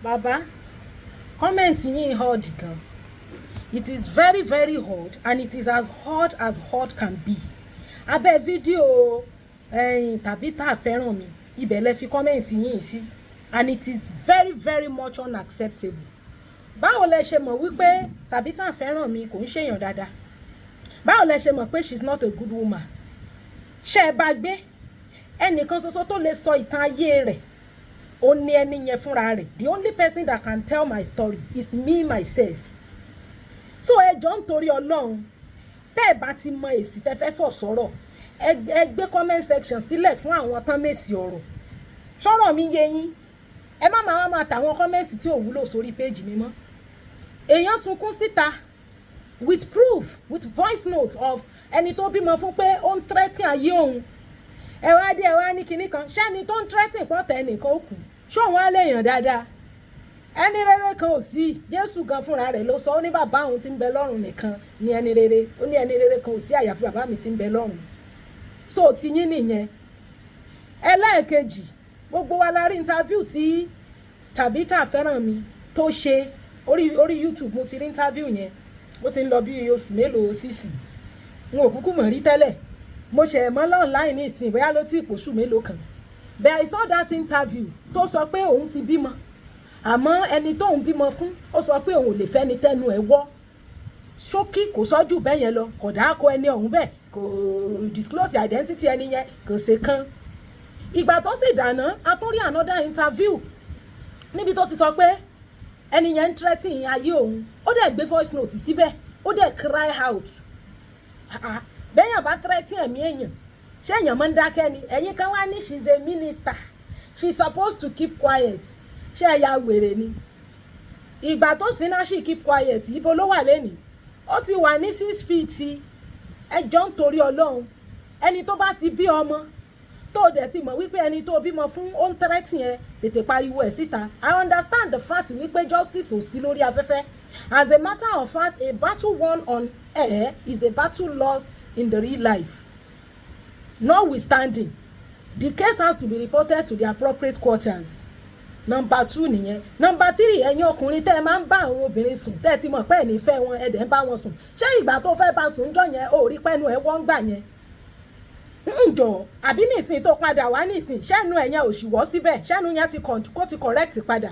Bàbá, comment yín hard gan. It is very, very hard, and it is as hard as hard can be. Abẹ́ fídíò ẹ̀yìn tàbí tá a fẹ́ràn mi, ibẹ̀ lẹ fi comment yín sí, and it is very, very much unacceptable. Báwo lẹ ṣe mọ̀ wípé tàbí tá a fẹ́ràn mi kò ń ṣèyàn dáadáa? Báwo lẹ ṣe mọ̀ pé she is not a good woman? Ṣé ẹ bá gbé ẹnìkan ṣoṣo tó lè sọ ìtàn ayé rẹ̀, ó ní ẹni yẹn fúnra rẹ̀. The only person that can tell my story is me myself. So ẹ jọ̀ọ́, nítorí Ọlọ́run, tẹ́ ẹ bá ti mọ èsì tẹ́ fẹ́ fọ̀ sọ̀rọ̀, ẹ gbé comment section sílẹ̀ fún àwọn tán mèsì ọ̀rọ̀. Sọ̀rọ̀ mi yé yín? Ẹ má máa wá máa tàwọn comment tí ò wúlò sórí péjì mi mọ́. Èèyàn sunkún síta with proof, with voice note of ẹni tó bímọ fún pé ó ń threaten ayé òun. Ẹ wá dé, ẹ wá ní kinní kan. Ṣẹ́ni tó ń threaten pọ̀tẹ́ ẹnìkan ó kù, ṣóun á lè yàn dáadáa? Ẹni rere kan ò sí. Jésù gan fúnra rẹ̀ ló sọ, ó ní bàbá òun tí ń bẹ lọ́run nìkan ní ẹni rere. Ó ní ẹni rere kan ò sí àyàfi bàbá mi tí ń bẹ lọ́run. So ti yín nìyẹn. Ẹlẹ́ẹ̀kejì, gbogbo wa la rí interview tí Tabitha fẹ́ràn mi tó ṣe orí YouTube. Mo ti rí interview yẹn, ó ti ń lọ bí oṣù mélòó sísìn. N ò kúkú mọ̀ rí tẹ́lẹ̀, mo ṣẹ̀ mọ́ online ní ìsìn, bóyá ló tí ì pòṣù mélòó kan. But I saw that interview tó sọ pé òun ti bímọ, àmọ́ ẹni tóun bímọ fún, ó sọ pé òun ò lè fẹ́ ni tẹ́nu ẹ̀ wọ́. Ṣókí, kò sọ́jú bẹ́ẹ̀ yẹn lọ, kò dáko ẹni ọ̀hún bẹ́ẹ̀, kò disclose identity ẹni yẹn, kò ṣe kan. Ìgbà tó sì dáná, a tún rí another interview níbi tó ti sọ pé ẹni yẹn ń threaten ayé òun. Ó dẹ̀ gbé voice note síbẹ̀, ó dẹ̀ cry out. Bẹ́yàn bá threaten ẹ̀mí èèyàn, ṣé èèyàn máa ń dákẹ́ ni? Ẹ̀yin kan wá ní, "She is a minister, she is supposed to keep quiet." Ṣé ẹ ya wèrè ni? Ìgbà tó sì náà sì keep quiet, ibo ló wà lẹ́nìí? Ó ti wà ní 6 feet. Ẹ jọ̀ọ́, nítorí Ọlọ́run, ẹni tó bá ti bí ọmọ, tó o dẹ̀ ti mọ̀ wípé ẹni tó bímọ fún ó ń threaten ẹ, tètè pariwo ẹ̀ síta. I understand the fact wípé justice ò sí lórí afẹ́fẹ́. As a matter of fact, a battle won on air is a battle lost in the real life. Notwithstanding, the case has to be reported to the appropriate quarters. Number two nìyẹn. Number three, ẹ̀yin ọkùnrin tẹ́ ẹ máa ń bá àwọn obìnrin sùn, tẹ́ ẹ ti mọ̀ pé ẹ̀ ní fẹ́ wọn, ẹ dẹ̀ ń bá wọn sùn, ṣé ìgbà tó fẹ́ bá sùn jọ yẹn, ó rí pẹ́nu ẹ̀ wọ́n ń gbà yẹn ń jọ? Àbí nísìn tó padà wá nísìn, ṣẹ́nu ẹ̀ yẹn ò sì wọ́ síbẹ̀? Ṣẹ́nu yẹn ti kó ti correct padà?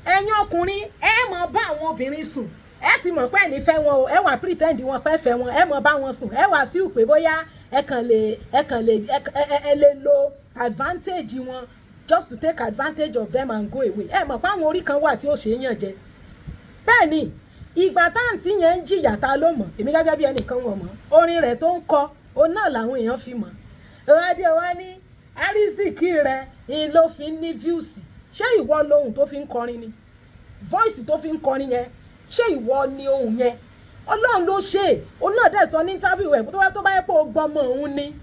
Ẹ̀yin ọkùnrin, ẹ máa bá àwọn obìnrin sùn, ẹ ti mọ̀ pé ẹ̀ ní fẹ́ wọn o, ẹ wà pretend wọn pẹ́ fẹ́ wọn, ẹ máa bá wọn sùn, ẹ wà feel pé bóyá ẹ kàn lè ẹ lè lo advantage wọn, just to take advantage of them and go away. Ẹ mọ̀ pé àwọn orí kan wà tí ó ṣe é yàn jẹ. Bẹ́ẹ̀ ni ìgbà táǹtí yẹn ń jìyà, ta ló mọ̀? Èmi gẹ́gẹ́ bí ẹnìkan, wọ̀n mọ́ orin rẹ̀ tó ń kọ, òun náà làwọn èèyàn fi mọ̀. Ìwádìí wa ní àrísìkí rẹ̀ ń ló fi ń ní views. Ṣé ìwọ lohun tó fi ń kọrin ni? Voice tó fi ń kọrin yẹn, ṣé ìwọ ni ohun yẹn? Ọlọ́run ló ṣe é. Òun náà dẹ̀ sọ ní interview ẹ̀, tó bá yẹ pé ó gbọ́mọ òun ni,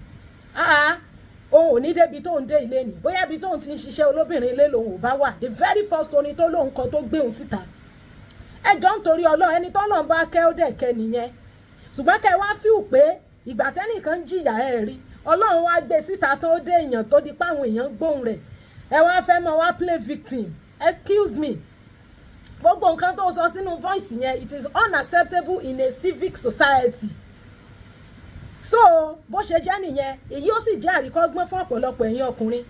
òun ò ní débi tóun dé ilé ni, bóyá ibi tóun ti ń ṣiṣẹ́ olóbìnrin ilé lòun ò bá wà. The very first orin tó lóun kọ tó gbé òun síta. Ẹ jọ̀ọ́, nítorí Ọlọ́run, ẹni tọ́lọ́run bá kẹ́, ó dẹ̀ kẹ́ nìyẹn. Ṣùgbọ́n kẹ́ ẹ wá feel pé ìgbà tẹ́nìkan ń jìyà, ẹ̀ rí Ọlọ́run wá gbé síta tó dé èèyàn tó di páwọn èèyàn gbóhùn rẹ̀, ẹ wá fẹ́ mọ wá play victim. Excuse me, gbogbo nǹkan tó sọ sínú voice yẹn, it is unacceptable in a civic society. So bó ṣe jẹ́ nìyẹn. Èyí ó sì jẹ́ àríkọ́gbọ́n fún ọ̀pọ̀lọpọ̀ ẹ̀yin ọkùnrin.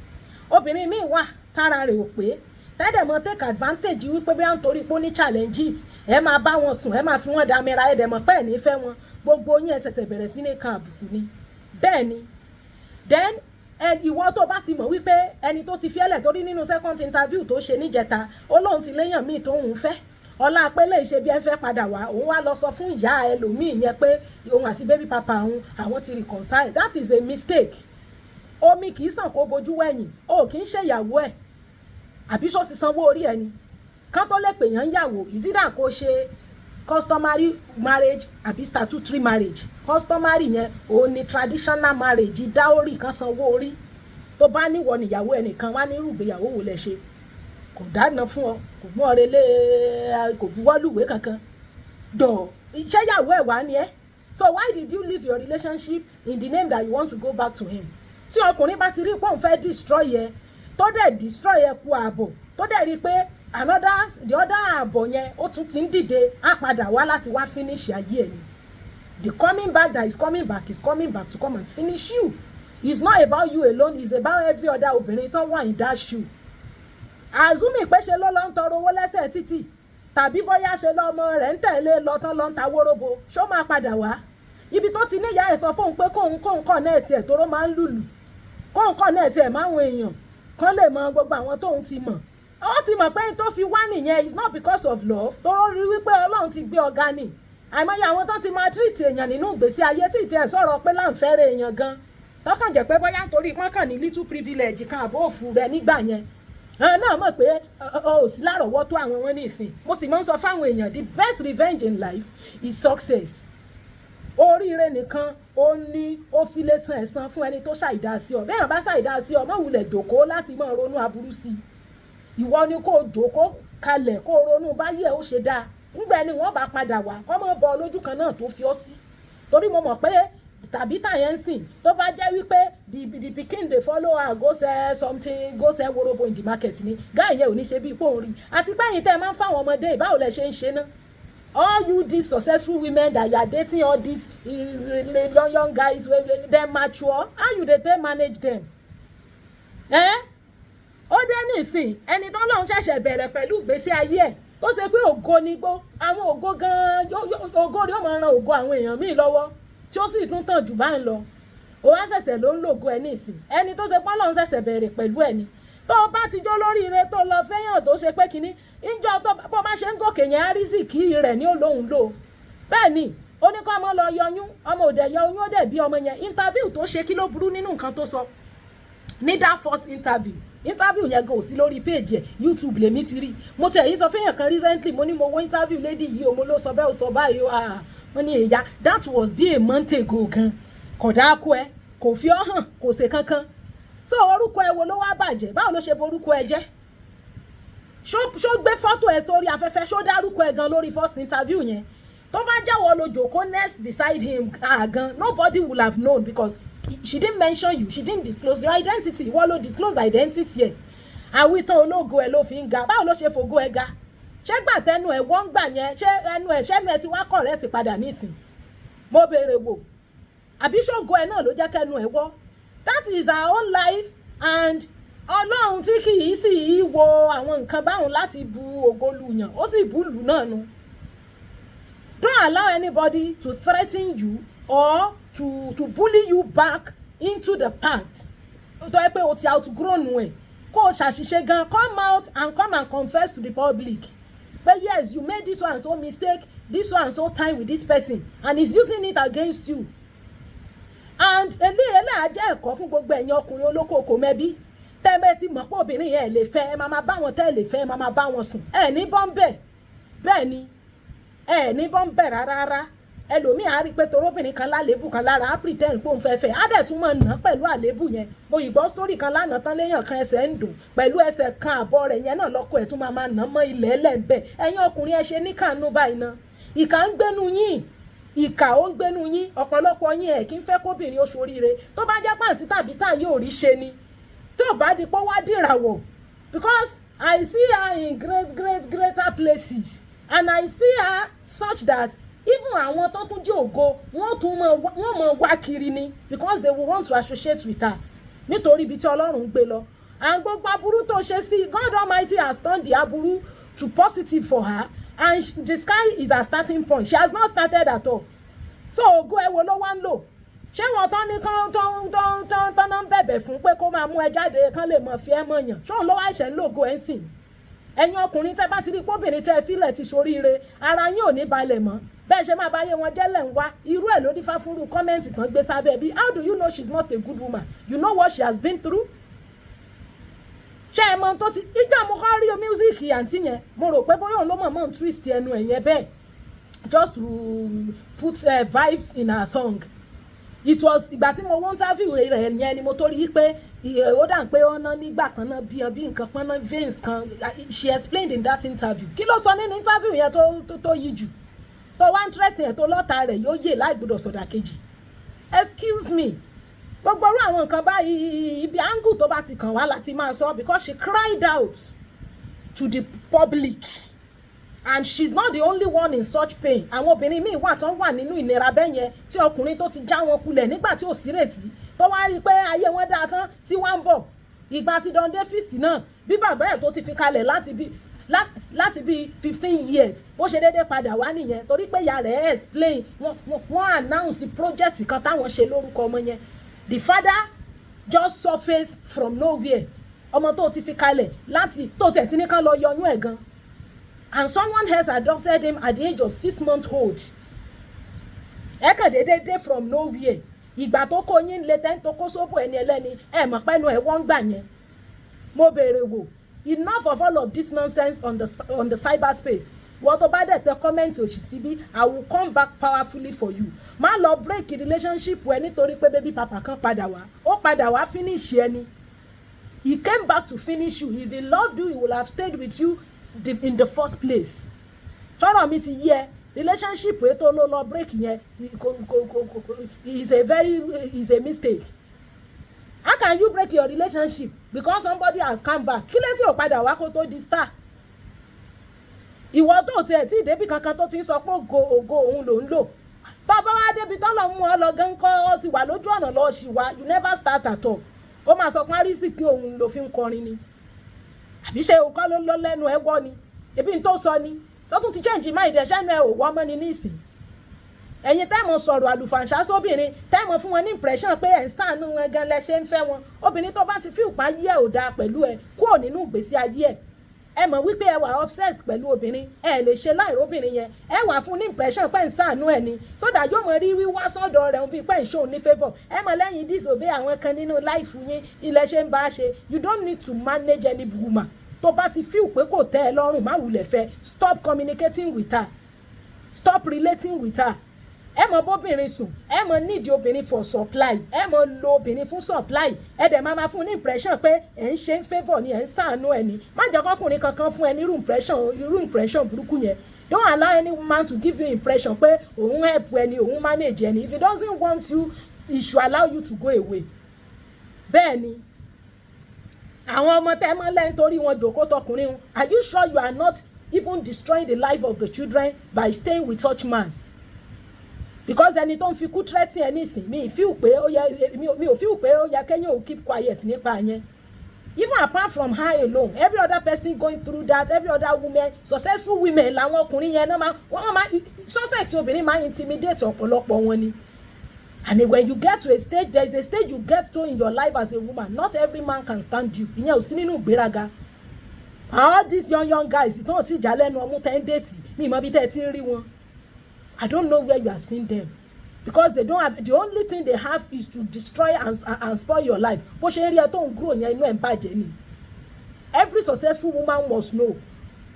Obìnrin míì wà tára rẹ̀ ò pé, tẹ́dẹ̀ mọ́ take advantage wípé bí wọ́n ń torí pé ó ní challenges, ẹ máa bá wọn sùn, ẹ máa fi wọ́n damira, ẹ dẹ̀ mọ̀ pé ẹ̀ ní fẹ́ wọn. Gbogbo yín, ẹ ṣẹ̀ṣẹ̀ bẹ̀rẹ̀ sí ní kan àbùkù ni. Bẹ́ẹ̀ ni. Then ìwọ tó bá ti mọ̀ wípé ẹni tó ti fi ẹlẹ̀, torí nínú second interview tó ṣe níjẹta, ó lóun ti léyàn míì tó ń fẹ́. Ọlá pé lè ṣe bí ẹ ń fẹ́ padà wá, òun wá lọ sọ fún ìyá ẹlòmíì yẹn pé òun àti baby papa òun, àwọn ti reconcile. That is a mistake. Omi kì í sàn kó bojú wẹ̀yìn. O kì í ṣèyàwó ẹ̀, àbí ṣó ti sanwó orí ẹni kán tó lè pè yàn ń yàwó? Ìsídà kó ṣe customary marriage àbí statutory marriage. Customary yẹn, òun ni traditional marriage, dowry, kan sanwó orí. Tó bá níwọ níyàwó ẹnìkan wá ní irúgbéyàwó wò lẹ ṣe, kò dáná fún ọ, kò mú ọ relé, kò buwọ́lùwé kankan dọ̀, iṣẹ́ yàwó ẹ̀ wá ni ẹ́. So why did you leave your relationship in the name that you want to go back to him? Tí ọkùnrin bá ti rí pọ́n fẹ́ destroy ẹ, tó dẹ̀ destroy ẹ kú ààbò, tó Tó dẹ̀ rí i pé another, the other ààbọ̀ yẹn, ó tún ti ń dìde, á padà wá láti wá finish ayé ẹ̀ ni. The coming back that is coming back is coming back to come and finish you. It's not about you alone, it's about every other obìnrin tó wà in that shoe. Assuming pé ṣe ló lọ ń tọrọ owó lẹ́sẹ̀ títì, tàbí bóyá ṣe lọ́mọ rẹ̀ ń tẹ̀lé lọ tán lọ ń ta wóróbo, ṣó máa padà wá ibi tó ti níyà ẹ̀ sọ fóun pé kóun connect ẹ̀, tóró máa ń lùlù, kóun connect ẹ̀ máwọn èèyàn kán lè mọ gbogbo àwọn tóun ti mọ̀? Ó ti mọ̀ pé n tó fi wá nìyẹn is not because of love, tóró rí wípé Ọlọ́run ti gbé ọ̀gá ni. Àìmọye àwọn tó ti máa treat èèyàn nínú ìgbésí ayé tí ì tiẹ̀ sọ̀rọ̀ pé láǹfẹ́rẹ́ èèyàn gan, tọkàn jẹ́ pé bóyá nítorí wọ́n kàn ní little privilege kan àbó òfu rẹ̀ nígbà yẹn, àwọn náà mọ̀ pé ọ ò sí lárọ̀ọ́wọ́tó àwọn wọn nísìn. Mo sì máa ń sọ fáwọn èèyàn, the best revenge in life is success. Oríire nìkan ó ní ó fi lè san ẹ̀san fún ẹni tó ṣàìdá sí ọ. Bẹ́ẹ̀ bá ṣàìdá sí ọ, má wulẹ̀ jòkó láti máa ronú aburú sí i. Ìwọ ni kó jòkó kalẹ̀, kó ronú báyìí ẹ̀ ó ṣe dáa. Ńgbẹ́ ni wọ́n bá padà wá kọ́ mọ́ bọ lójú kan náà tó fi ọ́ sí, torí mo mọ̀ pé tàbí tàyẹn ń sìn, tó bá jẹ́ wípé the pikin dey follow her go sell something, go sell worobo in the market ni, guy yẹn ò ní ṣe bí ipò òun rí. Àti pé ẹ̀yin tẹ́ ẹ máa ń fáwọn ọmọdé, báwo lẹ ṣe ń ṣe ná? All you these successful women that you are dating, all these young young guys wey dem mature, how you dey take manage them, eh? Ó dé nísìn, ẹni tó lọ́n ṣẹ̀ṣẹ̀ bẹ̀rẹ̀ pẹ̀lú ìgbésí ayé ẹ̀, tó ṣe pé ògo ni gbó àwọn ògo gan-an, ògo rẹ̀ ó máa ran ògo àwọn èèyàn míì lọ́wọ́, tí ó sì tún tàn jù bá ń lọ. Ó wá ṣẹ̀ṣẹ̀ ló ń lògo ẹ̀ nísìn, ẹni tó ṣe pọ́n lọ́n ṣẹ̀ṣẹ̀ bẹ̀rẹ̀ pẹ̀lú ẹ̀ ni. Tó o bá ti jó lóríire, tó lọ fẹ́yàn tó ṣe pé kínní ìjọ tó bó bá ṣe ń gòkè yẹn, àrísìkí rẹ̀ ní olóhùn lò. Bẹ́ẹ̀ ni ó ní kó ọmọ lọ yọyún, ọmọ òdẹ yọ oyún, ó dẹ̀ bí ọmọ yẹn. Interview tó ṣe, kí ló burú nínú nǹkan tó sọ ní that first interview? Interview yẹn gan ò sí lórí page ẹ, YouTube lèmi ti rí. Mo tẹ̀ yín sọ fẹ́yàn kan recently, mo ní mo wo interview lady yìí o, mo ló sọ bẹ́ẹ̀, ó sọ báyìí o. Ah, wọ́n ní èyà, that was be a month ago gan. Kò dáko ẹ, kò fi ọ́ hàn, kò ṣe kankan. So orúkọ ẹ wo ló wá bàjẹ́? Báwo ló ṣe borúkọ ẹ jẹ́? Ṣó gbé fọ́tò ẹ sórí afẹ́fẹ́? Ṣó dárúkọ ẹ gan lórí first interview yẹn? Tó bá jẹ́wọ́ lo jòkó next beside him gan, nobody will have known, because she didn't mention you, she didn't disclose your identity. Ìwọ ló disclose identity ẹ. Àwítán ológo ẹ ló fi ń ga. Báwo ló ṣe fògo ẹ ga? Ṣé gbà tẹnu ẹ wọ́n ń gbà yẹn, ṣé ẹnu ẹ, ṣẹ́nu ẹ ti wá correct padà nísìn? Mo béèrè wò, àbí ṣògo ẹ náà ló jẹ́ kẹnu ẹ wọ́? That is our own life, and Ọlọ́run tí kì í sì í wo àwọn nǹkan báwọn láti bu ògo lùyàn, ó sì bú lù náà nu. Don't allow anybody to threaten you or to bully you back into the past tó yẹ pé o ti outgrown ẹ̀. Kó o ṣàṣìṣe gan, come out and come and confess to the public pé yes, you made this one so mistake, this one so time with this person, and he's using it against you. And eléyìí á jẹ́ ẹ̀kọ́ fún gbogbo ẹ̀yin ọkùnrin olókoòkò mẹ́bí tẹ́ẹ̀mẹ́ ti mọ̀ pé obìnrin yẹn lè fẹ́ ẹ, máa máa bá wọn tẹ́ lè fẹ́ ẹ, máa máa bá wọn sùn. Ẹ ní bọ́ńbẹ̀, bẹ́ẹ̀ ni, ẹ ní bọ́ńbẹ̀ rárá. Ẹlòmíì á rí i pé torobìnrin kan lálébù kan lára, á pretend pé òun fẹ́ fẹ́, á dẹ̀ tún máa nà pẹ̀lú àlébù yẹn. Mo ìgbọ́ story kan lánàá tán, léèyàn kan ẹsẹ̀ ń dùn, pẹ̀lú ẹsẹ̀ kan àbọ̀ rẹ̀ yẹn náà lọ́kọ ẹ̀ tún máa máa nà mọ́ ilẹ̀ ẹlẹ́ńbẹ̀. Ẹ̀yin ọkùnrin, ẹ ṣe níkànnú báyìí ná. Ìkà ń gbénu yín, ìkà ó ń gbénu yín. Ọ̀pọ̀lọpọ̀ yín, ẹ̀ kí ń fẹ́ kóbìnrin ó ṣoríire. Tó bá jẹ́ pàǹtí tàbí tá yóò rí ṣe ni, tó bá di pọ́ wá dìràwọ̀, because I see her in great great greater places, and I see her such that even àwọn tó tún jẹ́ ògo, wọ́n tún mọ̀, wọ́n mọ̀ wá kiri ni, because they will want to associate with her, nítorí ibi tí Ọlọ́run ń gbé lọ. And gbogbo aburú tó ṣe sí, God Almighty has turned the aburú to positive for her, and the sky is her starting point. She has not started at all. So ògo ẹ wo ló wá ń lò? Ṣé wọn tán ní kán tán tán tán tán náà ń bẹ̀bẹ̀ fún pé kó máa mú ẹ jáde, kán lè mọ̀ fi ẹ́ mọ̀ yàn? Ṣóun ló wá ṣẹ̀ ń lògo ẹ̀ ń sìn? Ẹ̀yin ọkùnrin, tẹ́ bá ti rí pọ́bìnrin tẹ́ fílẹ̀ ti soríire, ara yín ò ní balẹ̀ mọ́. Bẹ́ẹ̀ ṣe máa báyé wọn jẹ́lẹ̀ ń wá. Irú ẹ̀ ló dífá fúnrú comment tán gbé sábẹ́ bí. How do you know she's not a good woman? You know what she has been through? Ṣé ẹ mọ tó ti ìgbà mo kọ́ rí music àǹtí yẹn, mo rò pé bóyá òun ló mọ̀ mọ́ ń twist ẹnu ẹ̀ yẹn bẹ́ẹ̀, just to put vibes in her song. It was ìgbà tí mo wọ́n interview rẹ̀ yẹn ni mo tó rí i pé ó dà pé ó ná nígbà kan náà bí bí nǹkan pọ́n ná veins kan. She explained in that interview. Kí ló sọ nínú interview yẹn tó yí jù tó wá ń threaten ẹ̀, tó lọ́ta rẹ̀ yóò yè láì gbọdọ̀ sọ̀dà kejì? Excuse me, gbogbo irú àwọn nǹkan báyìí, ibi angle tó bá ti kàn wá láti máa sọ, because she cried out. to the public, and she's not the only one in such pain. Àwọn obìnrin míì wà tán wà nínú ìnira bẹ́ẹ̀ yẹn, tí ọkùnrin tó ti já wọn kulẹ̀ nígbà tí ò sí rètí, tó wá rí i pé ayé wọn dáa tán, tí wọ́n ń bọ̀. Ìgbà tí Don Davis náà, bí bàbá ẹ̀ tó ti fi kalẹ̀ láti bí 15 years, bó ṣe déédéé padà wá nìyẹn, torí pé ìyá rẹ̀ explain, wọ́n announce project kan táwọn ṣe lórúkọ ọmọ yẹn. The father just surface from nowhere. Ọmọ tó ti fi kalẹ̀ láti tó tẹ̀ tí ní kán lọ yọyún ẹ̀ gan, and someone else adopted him at the age of 6 months old. Ẹ kàn déédéé dé from nowhere. Ìgbà tó kó yín lé tẹ́ tó kó sóbò ẹni ẹlẹ́ni, ẹ mọ̀ pẹ́nu ẹ̀ wọ́n gbà yẹn. Mo béèrè wò. Enough of all of this nonsense on the cyberspace. Wọ́n tó bá dẹ̀ tẹ comment òṣì síbí, I will come back powerfully for you. Má lọ break relationship ẹ nítorí pé baby papa kan padà wá. Ó padà wá finish ẹni. He came back to finish you. If he loved you, he would have stayed with you in the first place. Sọ̀rọ̀ mi ti yé ẹ? Relationship ètò ló lọ break yẹn kò kò kò kò is a mistake. How can you break your relationship because somebody has come back? Kí ló tí ò padà wá kó tó di star? Ìwọ tó tiẹ̀ tí ìdébì kankan tó ti ń sọ pé ògo ògo òun ló ń lò, bàbá wa débi tọ́lọ̀ mú ọ lọ gan kọ́, ọ sì wà lójú ọ̀nà lọ́ọ́ sì wá. You never start at all. Ó máa sọ pé àrísìkí òun ló fi ń kọrin ni, àbí ṣe òkọ́ ló lọ lẹ́nu ẹ wọ́ ni? Ebi n tó sọ ni tó tún ti change mind ẹ̀. Ṣẹ́nu ẹ ò wọ́ mọ́ ni nísìn? Ẹ̀yin tẹ́mọ̀ sọ̀rọ̀ àlùfàǹṣá sóbìnrin, tẹ́mọ̀ fún wọn ní impression pé ẹ̀ ń ṣàánú wọn gan lẹ ṣe ń fẹ́ wọn. Obìnrin tó bá ti fi ìpá yí ẹ̀ ò dáa pẹ̀lú ẹ, kúrò nínú ìgbésí ayé ẹ̀. Ẹ mọ̀ wípé ẹ wà obsessed pẹ̀lú obìnrin, ẹ lè ṣe láìróbìnrin yẹn. Ẹ wà fún ní impression pé ń ṣàánú ẹ ni, so that yóò mọ rí wíwá sọ́dọ̀ rẹ̀ bíi pé ń ṣòun ní favour. Ẹ mọ̀ lẹ́yìn disobey àwọn kan nínú life yín, ilẹ̀ ṣe ń bá a ṣe. You don't need to manage any woman. Tó bá ti feel pé kò tẹ́ ẹ lọ́rùn, má wulẹ̀ fẹ́. Stop communicating with her, stop relating with her. Ẹ mọ bóbìnrin sùn, ẹ mọ nídìí obìnrin for supply, ẹ mọ lo obìnrin fún supply. Ẹ dẹ̀ máa fún ní impression pé ẹ̀ ń ṣe ń favour ni, ẹ̀ ń ṣàánú ẹ ni. Má jẹ́ kọ́kùnrin kankan fún ẹ ní irú impression burúkú yẹn. Don't allow any woman to give you impression pé òun help ẹni, òun manage ẹni. If he doesn't want you, he should allow you to go away. Bẹ́ẹ̀ ni àwọn ọmọ tẹ́ mọ́ lẹ́yìn torí wọn jòkó tọkùnrin wọn. Are you sure you are not even destroying the life of the children by staying with such man? Because ẹni tó ń fi kú threatening ẹ nísìn, mi ò feel pé ó yẹ kẹ́yìn ò keep quiet nípa yẹn. Even apart from her alone, every other person going through that, every other woman, successful women làwọn ọkùnrin yẹn náà máa, wọ́n máa success obìnrin máa intimidate ọ̀pọ̀lọpọ̀ wọn ni. And when you get to a stage, there is a stage you get to in your life as a woman, not every man can stand you. Ìyẹn ò sí nínú ìgbéraga. All these young young guys tó ti jà lẹ́nu ọmú tẹ́ ń date, mi ìmọ̀ bí tẹ́ ẹ ti ń rí wọn. I don't know where you are seeing them, because they don't have, the only thing they have is to destroy and spoil your life. Bó ṣe ń rí ẹ tó ń grow yẹn, inú ẹ̀ ń bàjẹ́ ni. Every successful woman must know,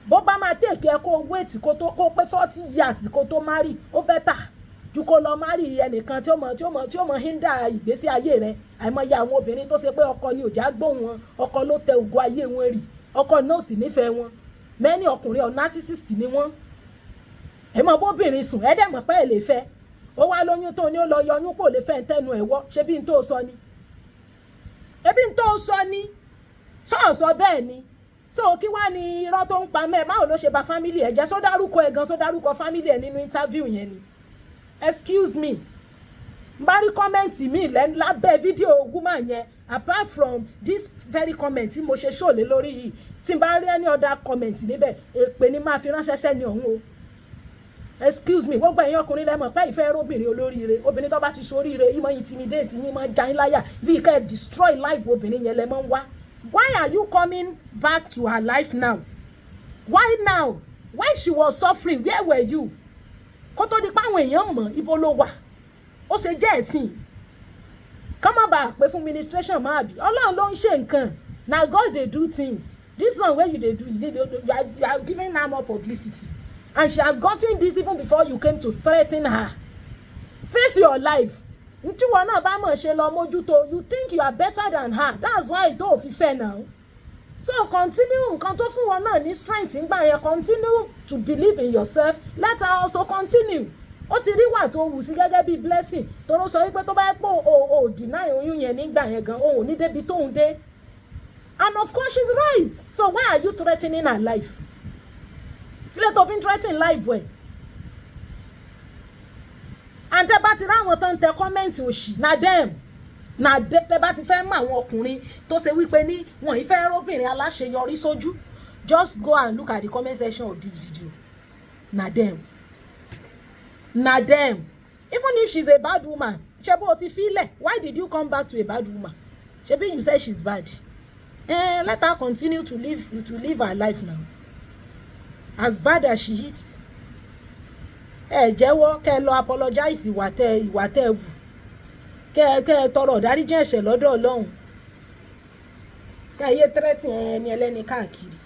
bó bá máa take ẹ kó wait kó tó kó pé 40 years kó tó marry, ó better ju kó lọ marry ẹnìkan tí ó mọ hinder ìgbésí ayé rẹ. Àìmọye àwọn obìnrin tó ṣe pé ọkọ ni òjá gbóhùn wọn, ọkọ ló tẹ ògo ayé wọn rì, ọkọ náà sì nífẹ̀ẹ́ wọn. Many ọkùnrin ọ̀ narcissist ni wọ́n. Ẹ mọ bóbìnrin sùn, ẹ dẹ̀ mọ̀ pé ẹ lè fẹ́. Ó wá lóyún tó ní ó lọ yọyún, kò lè fẹ́ ń tẹnu ẹ̀ wọ́. Ṣé bí n tó sọ ni? Ebi n tó sọ ni sọ̀ọ̀sọ bẹ́ẹ̀ ni. So kí wá ní irọ́ tó ń pa mẹ́? Báwo ló ṣe bà family ẹ̀ jẹ́? Só dárúkọ ẹ̀ gan? Só dárúkọ family ẹ̀ nínú interview yẹn ni? Excuse me, n bá rí comment mi lábẹ́ fídíò woman yẹn, apart from this very comment tí mo ṣe ṣòlè lórí yìí, tí n bá rí any other comment níbẹ̀, èpè ni máa fi ránṣẹ́ sẹ́ni ọ̀hún o. Excuse me, gbogbo ẹ̀yin ọkùnrin lẹ́mọ̀ pé ìfẹ́ róbìnrin olóríire, obìnrin tó bá ti ṣoríire, ìmọ̀ intimidate yín, mọ̀ já yín láyà, bí ká ẹ destroy life obìnrin yẹn lẹ mọ̀ ń wá. Why are you coming back to her life now? Why now? When she was suffering, where were you? Kó tó di pé àwọn èèyàn mọ̀, ibo ló wà? Ó ṣe jẹ́ ẹ̀sìn ká má bàa pé fún ministration máa bì. Ọlọ́run ló ń ṣe nǹkan. Na God dey do things. This one wey you dey do, you are giving her more publicity, and she has gotten this even before you came to threaten her. Face your life. Ntí wọn náà bá mọ̀ ṣe lọ mójútó. You think you are better than her, that's why tó ò fi fẹ́ now. So continue. Nǹkan tó fún wọn náà ní strength ńgbà yẹn, continue to believe in yourself. Let her also continue. Ó ti rí wà tó wù sí gẹ́gẹ́ bí blessing, tóró sọ wípé tó bá yẹ pé o ò deny oyún yẹn nígbà yẹn gan, òun ò ní débi tóun dé. And of course she's right. So why are you threatening her life? Kí ló tó fi ń threaten life ẹ̀? And tẹ́ bá ti ráwọn tó ń tẹ comment òṣì, na dem na de. Tẹ́ bá ti fẹ́ mọ àwọn ọkùnrin tó ṣe wípé ní wọn ì fẹ́ róbìnrin aláṣeyọrí sójú, just go and look at the comment section of this video. Na dem, na dem. Even if she's a bad woman, ṣé bó o ti filẹ̀? Why did you come back to a bad woman? Ṣebí you say she's bad? Let her continue to live her life now, as bad as she is. Ẹ jẹ́wọ́ kẹ́ ẹ lọ apologize ìwà tẹ́ wù, kẹ́ ẹ tọrọ ìdáríjì ẹ̀ṣẹ̀ lọ́dọ̀ Ọlọ́run, kẹ́ ẹ yé threaten ẹni ẹlẹ́ni káàkiri.